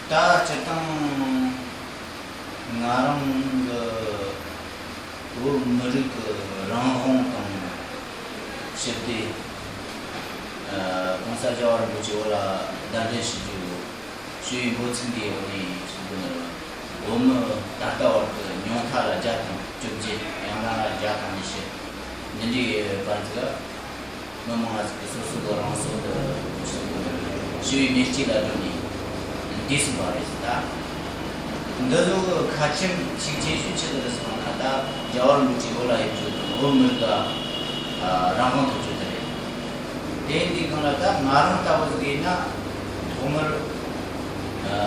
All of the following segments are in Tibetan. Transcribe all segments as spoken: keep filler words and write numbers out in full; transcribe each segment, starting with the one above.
ད་སྤྱིར་བཏང་ང་རང་གི་བོད་མི་རིགས་ཀྱི་རང་དབང་དང་ཞི་བདེ། ཨ། གོང་ས་རྒྱལ་བ་རིན་པོ་ཆེ་བོད་ལ་གདན་འདྲེན་ཞུ་རྒྱུ། ཞུ་བའི་འབོད་ཚིག་འདིའི་འོག་ནས་ཞུ་རྒྱུ་ནི། བོད་མི་ད་ལྟ་བར་དུ་ཉུང་མཐའ་ལ་བརྒྱ་དང་བཅོ་བརྒྱད། ཡང་ན་བརྒྱ་དང་ཉི་ཤུ། འདི་འདྲའི་བར་དུ་མི་མང་ང་ཚོ་གི་སོ་སོ་གི་རང་སྲོག་འདི་ཞུ་བའི་མེ་ལྕེ་ལ་སྒྲོན་ནས་འདས་ཟིན་པ་རེད། ད་འདི་ཚོ་གི་ཁ་ཆེམས་ཤིག་ཆེ་ཤོས་ཆེ་ལ་རེད་ཟེར་ན། ད་རྒྱལ་བ་རིན་པོ་ཆེ་བོད་ལ་ཡོད་རྒྱུ་དང་བོད་མི་རིགས་ལ་རང་དབང་ཐོབ་རྒྱུ་དེ་རེད། དེ་འདི་སྒང་ལ་ད་ང་རང་ལྟ་བུ་ཟིག་ཡིན་ན་ཐོག་མར་ཨ་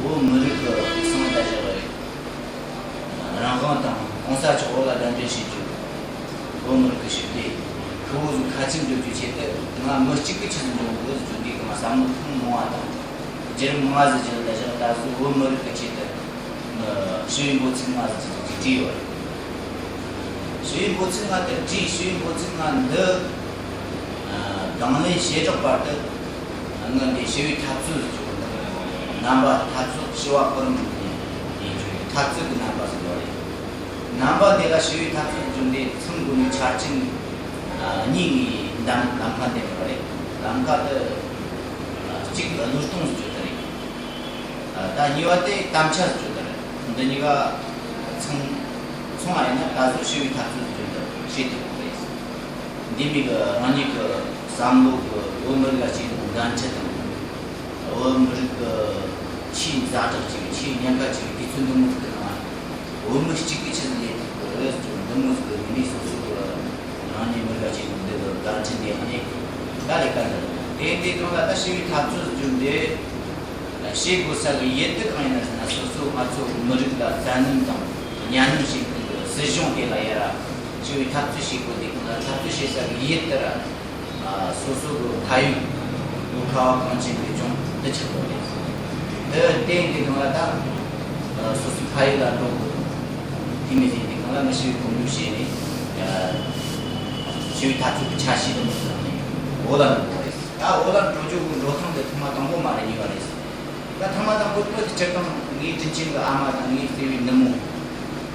བོད་མི་རིགས་ཀྱི་སང་ད་བཞག་རེད། རང་དབང་དང་གོང་ས་མཆོག་བོད་ལ་གདན་འདྲེན་བྱེད་རྒྱུ། བོད་མི་རིགས་ཀྱི་ཞི་བདེ། ཁོ་བོ་ཚོ་ཁ་ཆེམས་འགྲུབ་རྒྱུ་ཆེད་དུ་ང་མི་གཅིག་གིས་ཆི་ཟིག་འགྲུབ་དགོས་ཟེར་རྒྱུ་འདི་གང་བསམ་བློ་ཐེངས་མང་བ་དང་། བརྒྱུད་རིམ་མང་བ་ཟིག་བརྒྱུད་ལ་བཞག་ད་གཟོད་བོད་མི་རིགས་ཀྱི་ཆེད་དུ་ཞི་བའི་འབོད་ཚིག་ལྔ་ཟིག་ཅིག་བྲིས་ཡོད་རེད། ཞི་བའི་འབོད་ཚིག་ལྔ་དེ་བྲིས། ཞི་བའི་འབོད་ཚིག་ལྔ་འདི་ཨ་དང་ལེན་བྱེད་དྲག་བར་དུ། ཨ་ངས་འདི་ཞི་བའི་འཐབ་རྩོད་ཟེར་རྒྱུ་འདི་རྣམ་པ་འཐབ་རྩོད་ཞི་བ་ཀུན་རྫོབ་ནས་ཡིན་རྒྱུ་འཐབ་རྩོད་ཀྱི་རྣམ་པ་ཟེར་བ་རེད། རྣམ་པ་དེ་ལ་ཞི་བའི་འཐབ་རྩོད་ཟེར་རྒྱུ་འདི་ཚང་དགོས་ནས་ཆ་རྐྱེན་ཨ་གཉིས་ངས་འདམ་ལམ་ཁ་འདེམས་པ་རེད། ལམ་ཁ་དེ་ཨ་གཅིག་བློས་གཏོང་ཟེར་རྒྱུ་དེ་རེད། ཨ་ད་གཉིས་པ་དེ་དམ་བཅའ་ཟེར་རྒྱུ་དེ་རེད། འདི་གཉིས་ཀ་ཚང་ཚང་བ་ཡིན་ན་ད་གཟོད་ཞི་བའི་འཐབ་རྩོད་ཟེར་རྒྱུ་འདི་བྱེད་ཐུབ་ཀྱི་རེད། འདི་མིན་གྱི་རང་ཉིད་ཀྱི་བསམ་བློ་གི་བོད་མི་རིགས་ལ་བྱས་ནས་འགན་འཁྲི་དང་། བོད་མི་རིགས་ཀྱི་ཆེས་ཛ་དྲག་ཅིག་ཆེས་ཉེན་ཁ་ཅིག་དུས་ཚོད་འདི་མོ་ཟིག་གི་ནང་ལ་བོད་མི་གཅིག་གིས་ཆི་ཟིག་ལས་ཐུབ་ཀྱི་རེད་ཟེར་རྒྱུ་འདི་མོ་ཟིག་གི་ངོས་ནས་སོ་སོ་གི་རང་ཉིད་མི་རིགས་ལ་བྱས་ནས་འདི་གི་འགན་འཁྲི་འདི་ཨ་ནི་ད་ལས་ཀ་འདི་རེད། དེ་འདི་དོན་ལ་ད་ཞི་བའི་འཐབ་རྩོད་ཟེར་རྒྱུ་འདི། བྱེད་དགོས་ས་གི་ཡུལ་དེ་གང་ཡིན་ན་ཟེར་ན། སོ་སོ་ང་ཚོ་མི་རིགས་ལ་བཙན་གནོན་དང་གཉའ་གནོན་བྱེད་མཁན་གྱི་སྲིད་གཞུང་དེ་ལ་ཡར་ཞི་བའི་འཐབ་རྩོད་བྱེད་དགོས་དེ་གང་ལ་འཐབ་རྩོད་བྱེད་ས་གི་ཡུལ་དེར་ཨ་སོ་སོ་གི་ཕ་ཡུལ་ལོ་ཁ་བ་གངས་ཅན་གྱི་ལྗོངས་འདི་ཆགས་དགོས་རེད། འདི་བརྟེན་དེ་གང་ལ་ད་ཨ་སོ་སོའི་ཕ་ཡུལ་ལ་འགྲོ་དགོས། དེ་མི་ཚེ་འདི་གང་ལ་ང་ཞི་བའི་གོམ་བགྲོད་བྱས་ནས་ཨ་ཞི་བའི་འཐབ་རྩོད་ཀྱི་ཆ་ཤས་དུ་མི་བཟུང་ནས་འོ་ལ་འགྲོ་དགོས་རེད། ད་འོ་ལ་འགྲོ་རྒྱུ་གི་འགྲོ་སྟངས་དེ་ཐོག་མ་དང་པོ་མ་རེད། གཉིས་པ་རེད། ད་ཐོག་མ་དང་པོ་བོད་སྤྱིར་བཏང་ངའི་དྲིན་ཆེན་གྱི་ཨ་མ་དང་ངའི་བརྩེ་བའི་ནུ་མོ།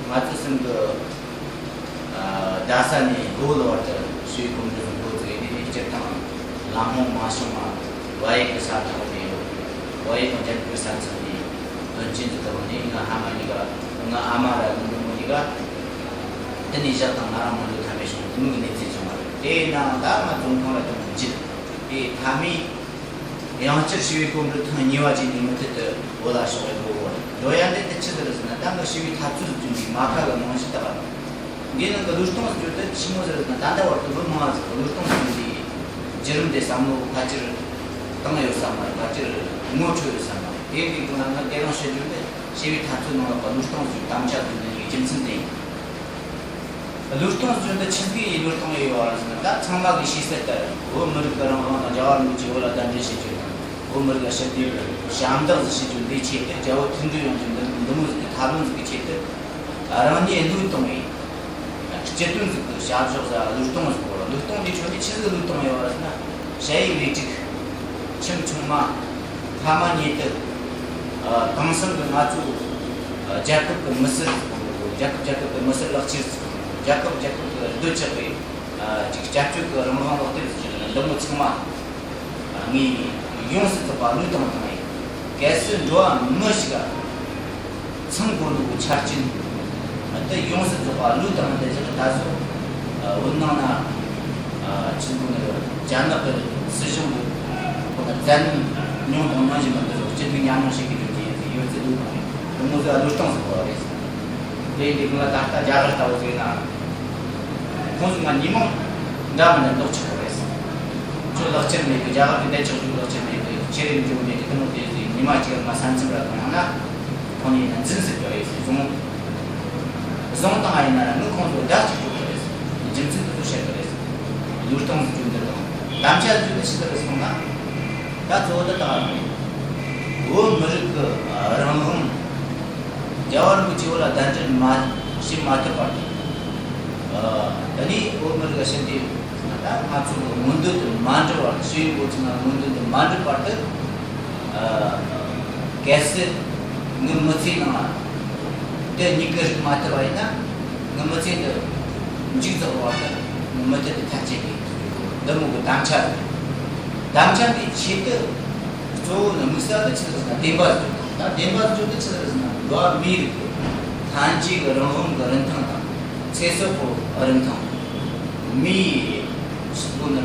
ང་ཚོ་གསུམ་གྱི་ཨ་རྡ་ས་ནས་ལྷོ་ལ་བར་དུ་ཞི་བའི་གོམ་བགྲོད་སུ་འགོ་བཙུགས་ནས་ནས་སྤྱིར་བཏང་ལམ་ལྷོང་མ་བྱུང་བ། བལ་ཡུལ་གྱི་ས་ཐོག་ནས་ཡོད། བལ་ཡུལ་དང་རྒྱ་གར་གྱི་ས་མཚམས་ནས་དོན་རྐྱེན་ཚོ་གི་ནང་ནས་ང་ཨ་མ་གཉིས་ཀ་ང་ཨ་མ་ར་ནུ་མོ་གཉིས་ཀ་དེ་ནས་བཞག་དང་ང་རང་མ་འགྲོ་ཐབས་མེད་བྱུང་། དེ་མོ་གི་གནས་ཚུལ་བྱུང་བ་རེད། དེ་ཡིན་ནའང་ད་ང་འཛོམས་ཁང་ལ་ཐོན་ནས་འཇིགས་དེ་མཐའ་མའི། ཡང་བསྐྱར་ཞི་བའི་གོམ་བགྲོད་ཐེངས་གཉིས་པ་བྱས་ནས་མུ་མཐུད་དུ་བོད་ལ་ཕྱོགས་ཡོང་དགོས་པ་རེད། འགྲོ་ཡ་འདི་དེ་ཆི་ཟིག་རེད་ཟེར་ན། ད་ང་ཞི་བའི་འཐབ་རྩོད་ཟེར་རྒྱུ་འདི་མ་ཁ་གི་རྨང་གཞི་ལྟ་བུ། འདིའི་ནང་གི་བློས་གཏོང་ཟེར་རྒྱུ་དེ་ཆི་མོ་ཟིག་རེད་ཟེར་ན། ད་ལྟ་བར་དུ་མི་མང་ཟིག་གི་བློས་གཏོང་ཟེར་རྒྱུ་འདི་བརྒྱུད་རིམ་དེ་བསམ་བློ་ཕལ་ཆེར་བཏང་ཡོད་ས་མ་རེད། ཕལ་ཆེར་ངོ་འཕྲོད་ཡོད་ས་མ་རེད། དེ་འདི་གི་ནང་ང་དེ་རིང་ཞུ་རྒྱུ་འདི་ཞི་བའི་འཐབ་རྩོད་ནང་ལོགས་གི་བློས་གཏོང་ཟེར་རྒྱུ་དམ་བཅའ་ཟེར་རྒྱུ་འདི་གི་རྒྱུ་མཚན་དེ་ཡིན། བློས་གཏོང་ཟེར་རྒྱུ་འདི་ཆི་ཟིག་ཡིན། བློས་གཏོང་ཡོད་བ་ཟེར་ན། ད་ཚང་མ་གིས་ཤེས་གསལ་ལྟར་བོད་མི་རིགས་ཀྱི་རང་དབང་དང་། རྒྱལ་བ་རིན་པོ་ཆེ་བོད་ལ་གདན་འདྲེན་བྱེད་རྒྱུ་དང་། བོད་མི་རིགས་ལ་ཞི་བདེ་ཞབས་འདེགས་ཟིག་བྱེད་རྒྱུ་འདིའི་ཆེད་དུ། རྒྱལ་བོ་མཐུན་སྒྲིལ་ཡོང་རྒྱུ་འདི་འདི་མོ་ཟིག་གི་ཐབས་ལམ་ཟིག་གི་ཆེད་དུ་རང་ཉིད་བློས་གཏོང་བའི་སྤྱི་དོན་ཟིག་གི་བྱ་གཞག་ཟིག་བློས་གཏོང་ཟེར་གོ། བློས་གཏོང་འདི་ཆོ་ནི་ཆི་ཟིག་བློས་གཏོང་ཡོད་བ་ཟེར་ན། ཞ་ཡི་ལས་དྲུག་ཁྱིམ་ཆུང་མ། ཕ་མ་ཉེ་དུ། ཨ་དེང་སང་གི་ང་ཚོ་ཨ་རྒྱལ་ཁབ་ཀྱི་མི་སེར། རྒྱལ་ཁབ་རྒྱལ་ཁབ་ཀྱི་མི་སེར་ལག་ཁྱེར། རྒྱལ་ཁབ་རྒྱལ་ཁབ་ཀྱི་སྡོད་ཅག་གི་ཨ་ཅིག་སྐྱབས་བཅོལ་གྱི་རང་དབང་ལག་དེབ་ཟེར་གྱི་འདི་མོ་ཚང་མ་ངས་ཡོངས་སུ་རྫོགས་པ་བློས་བཏང་བཏང་ཡིན། གལ་སྲིད་འགྲོ་བ་མི་ཞིག་ག་ཚང་དགོས་ནོ་གི་ཆ་རྐྱེན་དེ་ཡོངས་སུ་རྫོགས་པ་བློས་བཏང་། དེ་ཕྱིར་ད་གཟོད་བོད་ནང་ན་ཆི་ཟེར་དགོས་ནི་རེད། རྒྱ་ནག་གི་སྲིད་གཞུང་གི་ཁོ་ན་བཙན་གནོན་མྱོང་དང་མྱོང་བཞིན་པ་འདི་ཚོ་སྐྱིད་སྡུག་མཉམ་མྱོང་བྱེད་ཀྱི་ཡོད་ཀྱི་ཡིན་ཟེར། ཡོད་ཚད་བློས་བཏང་ཡོད། དེ་མོ་ཟིག་བློས་བཏང་ཟེར་དགོས་པ་རེད། དེ་འདི་གང་ལ་ད་ལྟ་རྒྱ་གར་ལྟ་བུ་ཟིག་ན་ཁོང་ཚོ་ང་ཉིན་མོ་འདྲ་མི་འདྲ་མདོག་ཆགས་པ་རེད། ཁྱོད་ལག་ཁྱེར་མེད་གི། རྒྱ་གར་གི་འདས་ཆགས་རྒྱུ་ལག་ཁྱེར་མེད་གི། ཁྱེར་ཡོང་རྒྱུ་མེད་གི། དེ་མོ་དེ་ཟིག་ཉི་མ་གཅིག་ལ་ང་ས་མཚམས་ར་གང་ཡང་ན་ཁོང་ཡིན་ན་འཛིན་ཟེར་གི་རེད་ཟེར། བཟུང་བཟུང་བཏང་ཡིན་ན་ར་ནི་ཁོང་ཚོ་བརྡ་གཅིག་སྤྲོད་གི་རེད་ཟེར། རྒྱུ་མཚན་དེ་ཚོ་བཤད་གི་རེད་ཟེར། བློས་གཏོང་ཟེར་རྒྱུ་འདི་དང་དམ་བཅའ་ཟེར་རྒྱུ་འདི་ཆི་ཟིག་རེད་ཟེར་ན། ད་གཙོ་བོ་འདི་ལྟ་བུ་རེད། བོད་མི་རིགས་ཀྱི་རང་དབང་རྒྱལ་བ་རིན་པོ་ཆེ་བོད་ལ་གདན་འདྲེན་མ་བྱེད་མ་ཐུབ་བར་དུ། ཨ་ད་ནི་བོད་མི་རིགས་ལ་ཞི་བདེ་ད་ང་ཚོ་གི་མངོན་འདོད་དེ་མ་འགྲུབ་བར། ཞི་བའི་འགོ་ཚུགས་ན་མངོན་འདོད་དེ་མ་འགྲུབ་བར་དུ། ཨ་ གལ་སྲིད་ངའི་མི་ཚེའི་ནང་ལ་དེ་གཉིས་ཀ་རིག་མ་ཐུབ་པ་ཡིན་ན། ངའི་མི་ཚེ་འདི་མཇུག་རྫོགས་པ་དང་མུ་མཐུད་དུ་ཐལ་སྐྱེད་ཀྱི་འདི་མོ་གི་དམ་བཅའ་རེད། དམ་བཅའ་འདིའི་ཆེད་དུ་གཙོ་བོ་ནི་དམིགས་བསལ་དུ་ཆི་ཟེར་ན་བདེན་པ་བཟོ་རྒྱུ་དང་། ད་བདེན་པ་བཟོ་རྒྱུ་དེ་ཆི་ཟེར་ན། འགྲོ་བ་མིའི་རིགས་ཀྱི་ལྷན་སྐྱེས་ཀྱི་རང་དབང་གི་རིན་ཐང་དང་། ཚེ་སྲོག་གི་རིན་ཐང་། མིའི་སྤུན་ནི་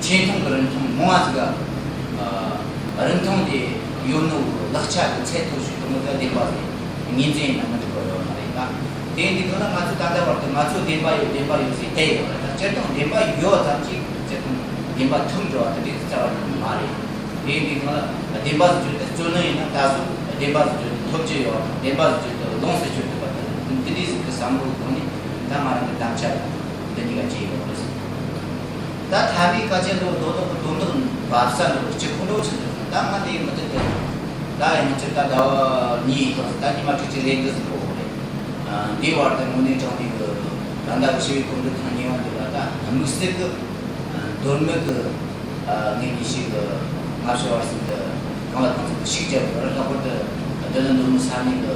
ཆེ་མཐོང་གི་རིན་ཐང་མང་བ་ཟིག་ག་རིན་ཐང་དེ་ཡོད་ནོ་གི་ལག་ཆ་གི་ཚད་མཐོ་ཤོས་དེ་མོ་ག་བདེན་པ་ཟེར་ངོས་འཛིན་ཡིན་ན་མི་འགྲིག་པ་ཡོད་མ་རེད་ད། དེ་འདི་གང་ལ་ང་ཚོ་ད་ལྟ་བར་དུ་ང་ཚོ་བདེན་པ་ཡོད་བདེན་པ་ཡོད་ཟེར་བསྡད་ཡོད་རེད། ད་སྤྱིར་བཏང་བདེན་པ་ཡོད་ཙམ་གྱིས་སྤྱིར་བཏང་བདེན་པ་ཐོབ་འགྲོ་བ་དེ་འདྲའི་རྩ་བ་ནས་མ་རེད། དེ་འདི་གང་ལ་བདེན་པ་ཟེར་རྒྱུ་དེ་རྩོད་ནི་ཡིན་ན། ད་གཟོད་བདེན་པ་ཟེར་རྒྱུ་དེ་ཐོབ་རྒྱུ་ཡོད་པ་དང་། བདེན་པ་ཟེར་རྒྱུ་དེ་ལོངས་སུ་སྤྱོད་ཐུབ་པ་དང་། དེ་འདྲའི་ཟིག་གི་བསམ་བློའི་སྒོ་ནས་ད་ང་རང་གི་དམ་བཅའ་འདི་འདི་ག་བྱས་ཡོད་རེད། ད་ཐ་མའི་སྐད་ཆ་འདི་དོ་བདག་གི་དོན་དག་བབ་ས་འདི་སྤྱི་ཁོག་འགྲོ་ཆེ་འདུག་ད་ང་འདི་མི་དེ་དེ་ད་ཡང་ཅི་ད་ཟླ་བ་གཉིས་ཡིན་ད་ཉི་མ་དྲུག་ཅུ་རེ་འདི་ཟིག་འགྲོ་གི་རེད། འདིའི་བར་དུ་དངོས་གནས་དྲང་གནས་གི་ད་ལྟ་གི་ཞི་བའི་གོམ་བགྲོད་ཐེངས་གཉིས་པ་འདི་ལ་ད་དམིགས་བསལ་གི་མདོ་སྨད་གི་ངེད་གཉིས་ཤིག་གི་སྔ་ཕྱི་བར་གསུམ་དུ་གང་ལ་གང་འཚམ་ཞིག་བརྒྱབ་ཡོད་རེད། ལྷག་པར་དུ་འདི་ནི་མདོ་སྨད་ས་གནས་གི་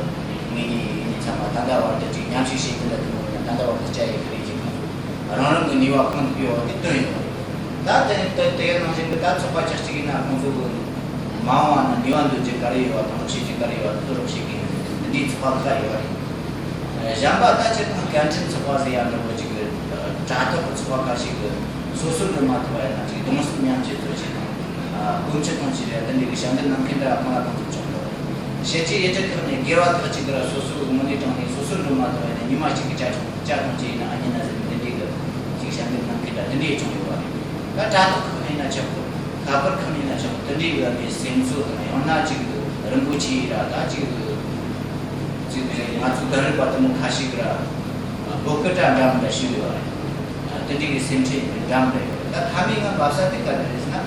ངེད་གཉིས་ཡིན་ནི་ཚང་མ་ད་ལྟ་བར་དུ་ཅིག་མཉམ་ཞུགས་བྱེད་ཀྱི་འདུག་དེ་མོ་ཡིན་ན་ད་ལྟ་བར་དུ་བཅར་ཡོད་ཀྱི་རེད། ཅིག་ཁོང་ཚོ་རང་རང་གི་ནུས་པ་གང་ཐུབ་ཡོད་པ་དེ་བཏོན་ཡོད་རེད། ད་དེ་དེ་དེ་ནང་བཞིན་གི་ད་ཚོགས་པ་ཆ་གཅིག་ཡིན་ན་ཁོང་ཚོ་གི་མ་འོངས་པ་ན་ནུས་པ་འདོན་རྒྱུ་ག་རེ་ཡོད་པ་དང་། རོགས་བྱེད་རྒྱུ་ག་རེ་ཡོད་པ་དེ་ཚོ་རོགས་བྱེད་ཀྱི་ཡིན་ཟེར་དུས་འདི་འདྲའི་ཚོགས་པ་ཁག་ཡོད་རེད། གཞན་པ་ད་སྤྱིར་བཏང་སྐད་འཕྲིན་ཚོགས་པ་ཟེར་ཡ་འདྲ་བོ་ཅིག་གི་དྲ་ཐོག་གི་ཚོགས་པ་ཁ་ཤས་ཀྱི་སོ་སོར་འགྲོ་མ་ཐུབ་པ་ཡིན་ན་ཅིག་གདུང་སེམས་མཉམ་སྐྱེད་ཚོ་ཞིག་དང་། སྐུ་མཆེད་གཏོང་ཞིག་རེད། དེ་འདྲའི་གི་ཞལ་འདེབས་གནང་མཁན་འདྲ་གང་ལ་གང་འཚམ་བྱུང་འདུག་བཤད་རྒྱུ་ཡི་གེ་ཁག་ནས་སྒེར་བ་ཁག་ཅིག་གིས་ར་སོ་སོའི་དངོས་གནས་དྲང་གནས་སོ་སོར་འགྲོ་མ་ཐུབ་པ་ཡིན་ན་ཉི་མ་གཅིག་གི་ཅ་ཆུང་ཅ་ཐུང་ཅིག་ཡིན་ན་ཨ་ཉི་ན་ཟེར་ནས་དེ་འདྲའི་གི་ཅིག་ཞལ་འདེབས་གནང་མཁན་འདྲ་དེ་འདྲའི་བྱུང་ཡོད་པ་རེད། ད་དྲ་ཐོག་ཁག་ནས་ཡིན་ན་ཆོག་གི། ཁ་པར་ཁག་ནས་ཡིན་ན་ཆོག་གི། དེ་འདྲའི་གི་ངའི་སེམས་གསོ་དང་། ཡང་ན་ཅིག་རིན་པོ་ཆེ་ར་ད་ཅིག་ཅིག་ང་ཚོ་རྒན་རབས་པ་དེ་མོ་ཁ་ཤས་ཀྱིས་ར་བོད་སྐད་འདྲ་འདྲ་མི་འདྲ་ཞུས་ཡོད་པ་རེད། དེ་འདྲའི་གི་སེམས་ཁྲལ་འདྲ་མི་འདྲ་ཡོད་རེད། ད་མཐའ་མའི་ང་བབས་ས་དེ་ག་རེ་རེད་ཟེར་ན།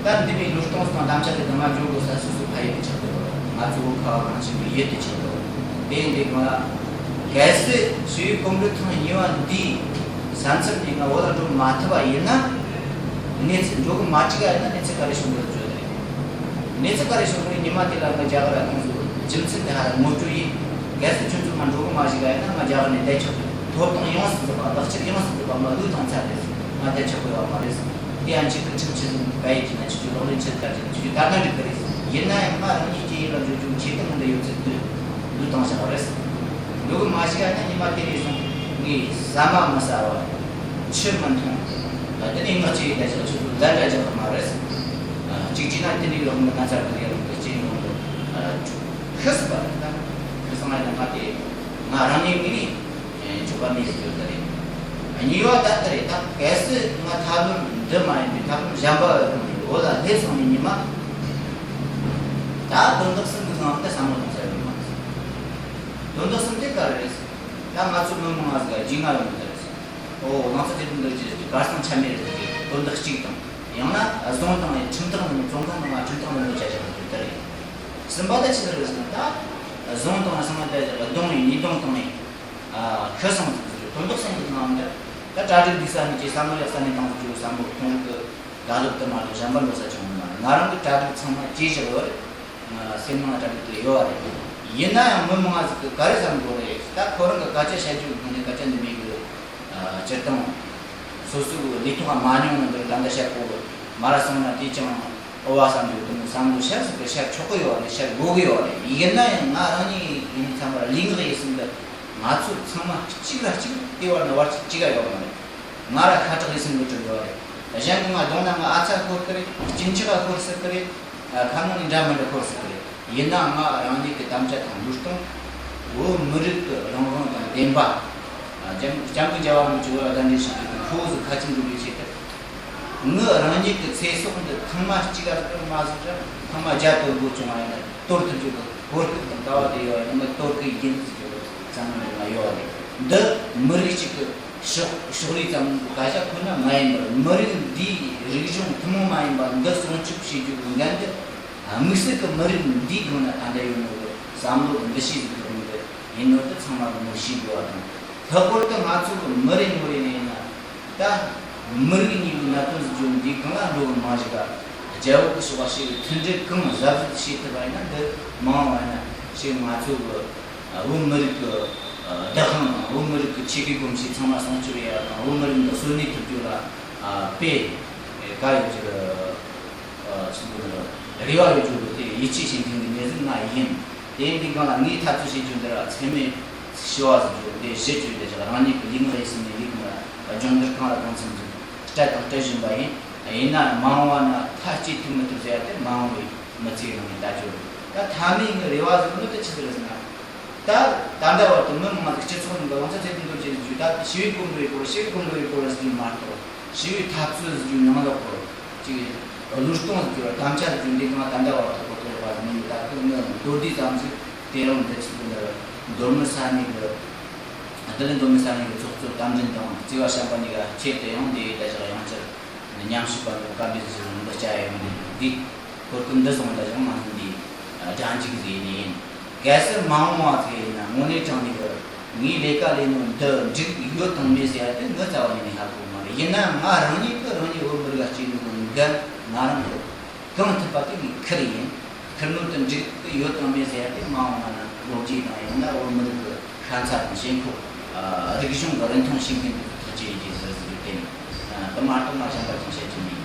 ད་འདི་མོའི་བློས་གཏོང་དང་དམ་བཅའ་དེ་ང་འཇོག་དགོས་ས་སོ་སོ་ཕ་ཡུལ་དུ་ཆགས་འདུག་ང་ཚོ་བོད་ཁ་བ་གངས་ཅན་པའི་ཡུལ་དུ་ཆགས་འདུག་དེ་ཡིན་དུས་ང་གལ་སྲིད་ཞི་བའི་གོམ་བགྲོད་ཐེངས་གཉིས་པ་འདིའི་ས་མཚམས་ནས་ང་བོད་ལ་འགྲོ་མ་ཐུབ་པ་ཡིན་ན། གནས་ཚུལ་འགྲོ་གི་མ་བཅུག་པ་ཡིན་ན་གནས་ཚུལ་ག་རེ་བྱུང་གི་རེད་བརྗོད་དེ་རེད། གནས་ཚུལ་ག་རེ་བྱུང་གི་རེད། ཉི་མ་དེ་ལ་ང་རྒྱ་གར་ལ་ཁོང་ཚོས་རྒྱུ་མཚན་དེ་ཧ་ལས་ངོ་སྤྲོད་ཡིན། གལ་སྲིད་ཁྱོད་ཚོ་ང་འགྲོ་གི་མ་བཅུག་པ་ཡིན་ན་ང་རྒྱ་གར་ནས་བསྡད་ཆོག་གི། ཐོབ་ཐང་ཡོངས་སུ་རྫོགས་པ། ལག་ཁྱེར་ཡོངས་སུ་རྫོགས་པ་ང་བློས་བཏང་ཚར་རེད། ང་བསྡད་ཆོག་གི་ཡོད་མ་རེད། དེ་ཡང་ཁྱེད་ཀྱི་ཁྲིམས་ཆད་ག་ཡིན་ན་ཁྱེད་ཚོས་ལག་ལེན་ཆད་ཚར་རེད། ཁྱེད་ཚོས་ད་ལྟ་འགྲིག་གི་རེད། ཡིན་ན་ཡང་ང་རང་ཉིད་ཀྱི་ཡིད་ལ་འཇོག་རྒྱུ་ཆེད་དུ་མི་འདྲ་ཡོད་ཚད་དུ་བློས་བཏང་བཞག་པ་རེད། འགྲོ་གི་མ་བཅུག་ཡིན་ན་ཉི་མ་དེ་ནས་བཟུང་ངས་ཟ་མ་མི་ཟ་བ། ཆུ་མི་འཐུང་། དེ་ནས་ངག་ཅིག་ཡིན་ད་ཅིག་ཁྱོད་ཚོ་ལན་འདྲ་རྒྱག་གི་མ་རེད། གཅིག་བྱས་ན་དེ་འདྲའི་ལོག་མི་ན་ཚ་གི་ཡ་ལོག་གི་རྐྱེན་ཡོང་གི། ཤི་སྲིད་པ་རེད་ད། ཤི་སོང་ང་ཡིན་ན་ང་དེ་ང་རང་ཉིད་ངས་ནི་འཇོག་པ་མེད་ཟེར་རྒྱུ་ད་རེད། གཉིས་པ་ད་ལྟ་རེད། ད་གལ་སྲིད་ང་ཐབས་ལམ་འདི་མ་ཡིན་པའི་ཐབས་ལམ་གཞན་པ་བོད་ལ་སླེབས་སོང་ནས་ཉི་མ། ད་དོན་དག་གསུམ་གི་ནང་དུ་བསམ་བློ་གཏོང་ས་ཡོད་མ་རེད། དོན་དག་གསུམ་དེ་ག་རེ་རེད་ཟེར། ད་ང་ཚོ་མི་མང་ང་ཟིག་རྒྱུས་མངའ་ཡོད་མི་འདུག་རེད་ཟེར། ཨོ་ང་ཚོ་དེ་འདི་འདྲ་ཅིག་གར་སོང་ཆ་མེད་རེད་ཟེར་གི་དོན་དག་གཅིག་དང་། ཡང་ན་རྫོང་དང་ཁྲིམས་ཐག་ནང་བཙོན་ཁང་ནང་ཁྲིམས་ཐག་ནང་ལོག་བྱ་བཞག་རྒྱུ་དེ་རེད། གསུམ་པ་ད་ཆི་ཟིག་རེད་ཟེར་ན། ད་རྫོང་དང་ཚང་མ་ད་རྫོང་ཡིན་ཉེས་རྡུང་བཏང་ནས་ཤི་སོང་ཟིག་ཟེར། དོན་དག་གསུམ་གི་ནང་ནས་ད་གྲ་སྒྲིག་འདུག་ས་ནས་ཀྱི་བསམ་བློ་ཡག་ས་ནས་བཏང་ཟིག་རྒྱུ་བསམ་བློ་གཏོང་རིགས་ཀྱི་དགའ་སློབ་དུ་མ་ལ་གཞན་པ་འགྲོ་ས་བྱུང་མ་རེད། ང་རང་གི་གྲ་སྒྲིག་ཚང་མ་བྱས་བཞག་ཡོད་རེད། སེམས་ནང་གྲ་སྒྲིག་དེ་ཡོད་རེད། ཡིན་ན་ཡང་མི་མང་ཟིག་གིས་ག་རེ་བསམ་དགོས་རེད། ད་ཁོ་རང་གི་སྐད་ཆ་བཤད་རྒྱུ་གི་ནས་སྐད་ཆ་འདི་མེད་གི། སྤྱིར་བཏང་སོ་སོའི་ལས་ཐོག་མ་མྱོང་ནི་འདིར་ད་འདི་བཤད་གོ་མ་ར་སོང་ན་དེ་ཅང་ཨོ་བ་བསམ་རྒྱུ་དེ་མོ་བསམ་བློ་ཤར་ཟིག་གི་ཤར་ཆོག་གི་ཡོད་རེད། ཤར་དགོས་གི་ཡོད་རེད། ཡིན་ན་ཡང་ང་རང་ཉིད་ཡིན་ཚང་མར་ལུས་ངག་ཡིད་གསུམ་གི་ང་ཚོ་ཚང་མ་གཅིག་ལ་གཅིག་དེ་བར་ན་བར་གཅིག་ག་ཡོད་མ་རེད། ང་ར་ཤ་ཁྲག་ཡིད་གསུམ་གི་གྲོགས་ཡོད་རེད། གཞན་གི་ང་གདོང་ན་ང་ཨ་ཚ་ཤོར་གི་རེད། གཅིན་ཆག་ཤོར་སྲིད་གི་རེད། ཁ་ནང་ནས་འདྲ་མི་འདྲ་ཤོར་སྲིད་གི་རེད། ཡིན་ནའང་ང་རང་ཉིད་ཀྱི་དམ་བཅའ་དང་ལུས་སྟོང་། བོད་མི་རིགས་ཀྱི་རང་དབང་དང་བདེན་པ། ཨ། སྐྱབས་སྐྱབས་མགོན་རྒྱལ་བ་རིན་པོ་ཆེ་བོད་ལ་གདན་འདྲེན་ཞུས་པའི་ཁོ་བོ་ཚོ་ཁ་ཆེམས་འགྲིག་པའི་ཆེད་དུ། ངའི་རང་ཉིད་ཀྱི་ཚེ་སྲོག་འདི་ཐེངས་མ་གཅིག་ག་ཟིག་མ་ཟིག་ར་ཐེངས་མ་བརྒྱ་དོར་དགོས་བྱུང་བ་ཡིན་ན་དོར་ཐུབ་རྒྱུ་གི་གོ་སྐབས་དང་སྐལ་བ་དེ་ཡོད་པ་ཡིན་ན་ངས་དོར་གི་ཡིན་ཟེར་རྒྱུ་གི་བསམ་བློ་ང་ཡོད་རེད། འདི་མི་རིགས་གཅིག་གི་ཕྱོགས་ཕྱོགས་རིས་ཙམ་གྱི་སྐད་ཆ་ཁོ་ན་མ་ཡིན་པར། མི་རིགས་འདིའི་རིག་གཞུང་ཐུན་མོང་མ་ཡིན་པ་འདི་སྲུང་སྐྱོབ་བྱེད་རྒྱུ་གི་འགན་དེ་དམིགས་བསལ་གྱི་མི་རིགས་འདིའི་སྒང་ན་ད་ལྟ་ཡོད་ནོ་གི་བསམ་བློ་གི་འདུ་ཤེས་ཟིག་གི་རིང་དུ་ཡིན་ནོ་དེ་ཚང་མ་གི་ངོ་ཤེས་དགོས་པ་དང་། ལྷག་པར་དུ་ང་ཚོ་གི་མི་རེ་ངོ་རེ་ནས་ཡིན་ན་ད་མི་རིགས་གཉིས་པོའི་གནད་དོན་ཟིག་བརྗོད་འདིའི་སྒང་ལ་འགྲོ་གི་མ་བཞག་ག་ རྒྱལ་པོ་གི་ཕྱོགས་ལ་ཞིག་མཐུན་སྒྲིལ་གང་ཟབ་ཟབ་བྱེད་ཐུབ་པ་ཡིན་ན། འདི་མ་འོངས་པ་ཡིན་ན་ཞིག་ང་ཚོ་གི་ཨ་བོད་མི་རིགས་ཀྱི་ཨ་བདག་དབང་དང་བོད་མི་རིགས་ཀྱི་ཆོས་ཀྱི་གོམས་གཤིས་ཚང་མ་སྲུང་སྐྱོབ་ཡ་དང་། བོད་མི་རིགས་འདི་གསོན་གནས་ཐུབ་རྒྱུ་ལ་ཨ་དཔེ་ག་ཡོད་ཀྱི་ཨ་ཚུལ་དུ་རེ་བ་ཡོད་རྒྱུ་དེ་ཡིད་ཆེས་བྱེད་མཁན་གྱི་གནས་ཚུལ་ང་ཡིན། དེ་ཡིན་དུས་གང་ལ་ངས་འཐབ་རྩོད་བྱེད་རྒྱུ་འདི་ར་འཚེ་མེད་ཞི་བ་ཟེར་རྒྱུ་འདི་གཞི་བཅོལ་ཏེ་ཅིག་རང་ཉིད་ཀྱི་ལུས་ངག་ཡིད་གསུམ་ནས་ལུས་ངག་སྦྱོང་བརྡར་གང་ལ་གང་འཚམ་ཟིག་སྤྲད་དང་སྤྲད་བཞིན་པ་ཡིན། ཡིན་ན་མ་འོངས་པ་ན་མཐའ་གཅིག་ཐུབ་མི་ཐུབ་ཟེར་ཡ་དེ་མ་འོངས་པའི་མི་ཚེའི་ནང་ནས་ལྟ་རྒྱུ་རེད། ད་མཐའ་མའི་ངའི་རེ་བ་ཟེར་ནི་དེ་ཆི་ཟིག་རེད་ཟེར་ན། ད་ད་ལྟ་བར་དུ་མི་མང་ཟིག་སྤྱི་ཚོགས་ནང་གི་ལང་ཚོ་ཚད་ལྡན་འདོར་བྱེད་ཟེར་རྒྱུ། ད་ཞི་བའི་གོམ་བགྲོད་ཡེད་དགོས་རེད། ཞི་བའི་གོམ་བགྲོད་ཡེད་དགོས་རེད་ཟེར་རྒྱུ་མ་གཏོགས། ཞི་བའི་འཐབ་རྩོད་ཟེར་རྒྱུ་ནང་ལོགས་སྐོར་ཅིག་བློས་གཏོང་ཟེར་རྒྱུ་ར་དམ་བཅའ་ཟེར་རྒྱུ་འདི་གང་ད་ལྟ་བར་དུ་གོ་ཐོས་ཡོད་པ་ཟིག་མིན་འདུག་ད་དུང་ངའི་མདོར་བསྡུས་ཙམ་ཟིག་དེ་རིང་འདི་ཚོ་འདི་མདོ་སྨད་ས་གནས་ཀྱི་ལྡི་ལི་མདོ་སྨད་ས་གནས་ཀྱི་ཚོགས་གཙོ་རྟ་མགྲིན་དང་བརྩེ་བ་བྱམས་པ་གཉིས་ཀ་ཆེད་དུ་ཡང་འདི་ཡི་ད་ཅག་ཡང་བསྐྱར་མཉམ་ཞུགས་པ་འདི་བཀའ་འབེབས་ཟིག་འདི་བྱ་ཡོད་མི་འདུག་འདི་གོ་སྐབས་འདི་བཟུང་ད་ཅག་ང་ཚོ་འདི་སྒྲ་འཇུག་ཟིག་ནས་ཡིན། གལ་སྲིད་མ་འོངས་པ་ཟིག་ཡིན་ན་དངོས་གནས་དྲང་གནས་ཀྱི་ངའི་ལས་ཀ་ལས་ནོ་འདི་འགྲིག་ཡོད་དང་མེད་ཟེར་ཡ་དེ་ངའི་རྩ་བ་ནས་ནས་ཧ་གོ་མ་རེད། ཡིན་ན་ང་རང་ཉིད་ཀྱིས་རང་ཉིད་བོད་མི་རིགས་ལ་གཅེས་ནོ་གི་འགན་ང་རང་ཡོད། གང་ཐུབ་པ་དེ་ངས་ཁུར་ཡིན། ཁུར་ནོ་དེ་འགྲིག་གི་ཡོད་དང་མེད་ཟེར་ཡ་དེ་མ་འོངས་པ་ན་ལོ་རྒྱུས་དང་ཡང་ན་བོད་མི་རིགས་ཀྱི་ཤ་ཚ་དང་ཞེན་ཁོག་ཨ་རིག་གཞུང་གི་རིན་ཐང་ཤེས་མཁན་དེ་ཚོ་ཐག་གཅོད་ཡིན་གྱི་ཟེར་ཟེར་རྒྱུ་དེ་ནི་ཨ་དེ་མ་གཏོགས་ང་གཞན་པ་ཅང་བཤད་རྒྱུ་མེད།